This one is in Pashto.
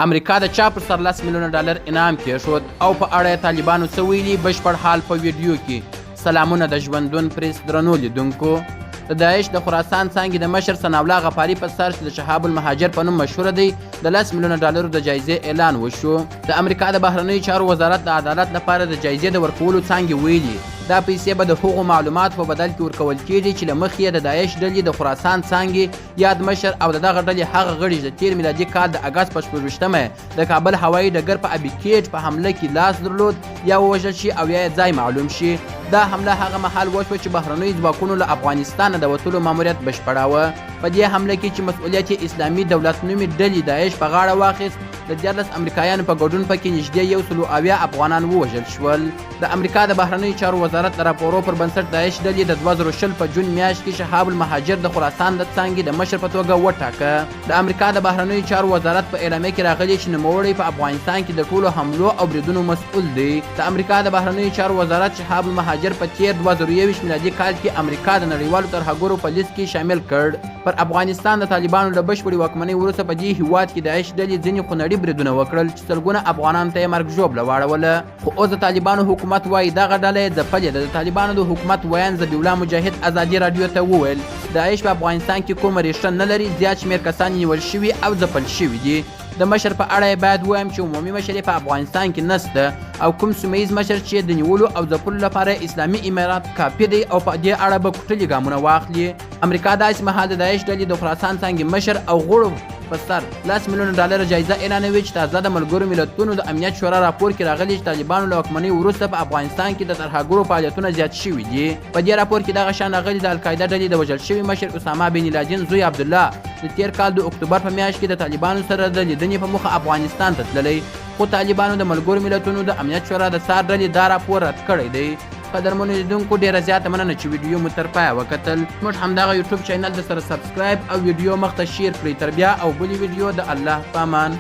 امریکا د چا پر سر لس میلیونه ډالر انعام کېښود او په اړه یې طالبانو څه ویلي؟ بشپړ حال په ویډیو کې. سلامونه د ژوندون پریس درنو لیدونکو. د داعش د خراسان څانګې د مشر ثناءالله غفاري په سر چې د شهاب المهاجر په نوم مشهور دی، د لس میلیونه ډالرو د جایزې اعلان وشو. د امریکا د بهرنیو چارو وزارت د عدالت لپاره د جایزې د ورکولو څانګې ویلي، دا پیسې به د هغو معلوماتو په بدل کې ورکول کیږي چې له مخې یې د داعش ډلې د خراسان څانګې یاد مشر او د دغه ډلې هغه غړي چې د تېر میلادي کال د اګست په 26مه د کابل هوایي ډګر په ابي کیټ په حمله کې لاس درلود، یا ووژل شي او یا یې ځای معلوم شي. دا حمله هغه مهال وشوه چې بهرنیو ځواکونو له افغانستانه د وتلو ماموریت بشپړاوه. په دې حمله کې چې مسؤلیت یې اسلامي دولت نومې ډلې داعش په غاړه واخیست، د 13 امریکایانو په ګډون پکې نږدې 170 افغانان ووژل شول. د امریکا د بهرنیو چارو وزارت د راپورو پر بنسټ، داعش ډلې د 2020 په جون میاشت کې شهاب المهاجر د خراسان د څانګې د مشر په توګه وټاکه. د امریکا د بهرنیو چارو وزارت په اعلامیه کې راغلي چې نوموړی په افغانستان کې د ټولو حملو او بریدونو مسؤل دی. د امریکا د بهرنیو چارو وزارت شهاب المهاجر په تېر 2021 میلادي کال کې امریکا د نړیوالو ترهګرو په لیست کې شامل کړ. پر افغانستان د طالبانو له بشپړې واکمنۍ وروسته په دې هیواد کې داعش ډلې ځینې خونړي بریدونه وکړل چې سلګونه افغانانو ته یې مرګ ژوبله واړوله. خو اوس د طالبانو حکومت وايي دغه ډله یې ځپلې ده. د طالبانو د حکومت ویاند ذبیح الله مجاهد ازادي راډیو ته وویل، داعش په افغانستان کې کومه ریښه نه لري، زیات شمېر کسان یې نیول شوي او ځپل شوي دي. د مشر په اړه یې باید ووایم چې عمومي مشر یې په افغانستان کې نشته او کوم سیمه ییز مشر چې د نیولو او ځپلو لپاره اسلامي امارات کافي دی او په دې اړه به کوټلي ګامونه واخلي. امریکا داسې مهال د داعش ډلې د خراسان څانګې مشر او غړو په سر لس میلیونه ډالر جایزه اعلانوي چې تازه د ملګرو ملتونو د امنیت شورا راپور کې راغلي چې طالبانو له واکمنۍ وروسته په افغانستان کې د ترهګرو فعالیتونه زیات شوي دي. په دې راپور کې دغه شان راغلي، د القاعده ډلې د وژل شوي مشر اسامه بن لادن زوی عبدالله د تېر کال د اکتوبر په میاشت کې د طالبانو سره د لیدنې په موخه افغانستان ته تللی، خو طالبانو د ملګرو ملتونو د امنیت شورا د څار ډلې دا راپور رد کړی دی. قدرمنو لیدونکو، ډیره زیاته مننه چې ویډیو مو تر پایه وکتل. موږ همدغه یوټیوب چینل د سره سبسکرایب او ویډیو مخته شیر کړئ. تر بیا او بلې ویډیو، د الله په امان.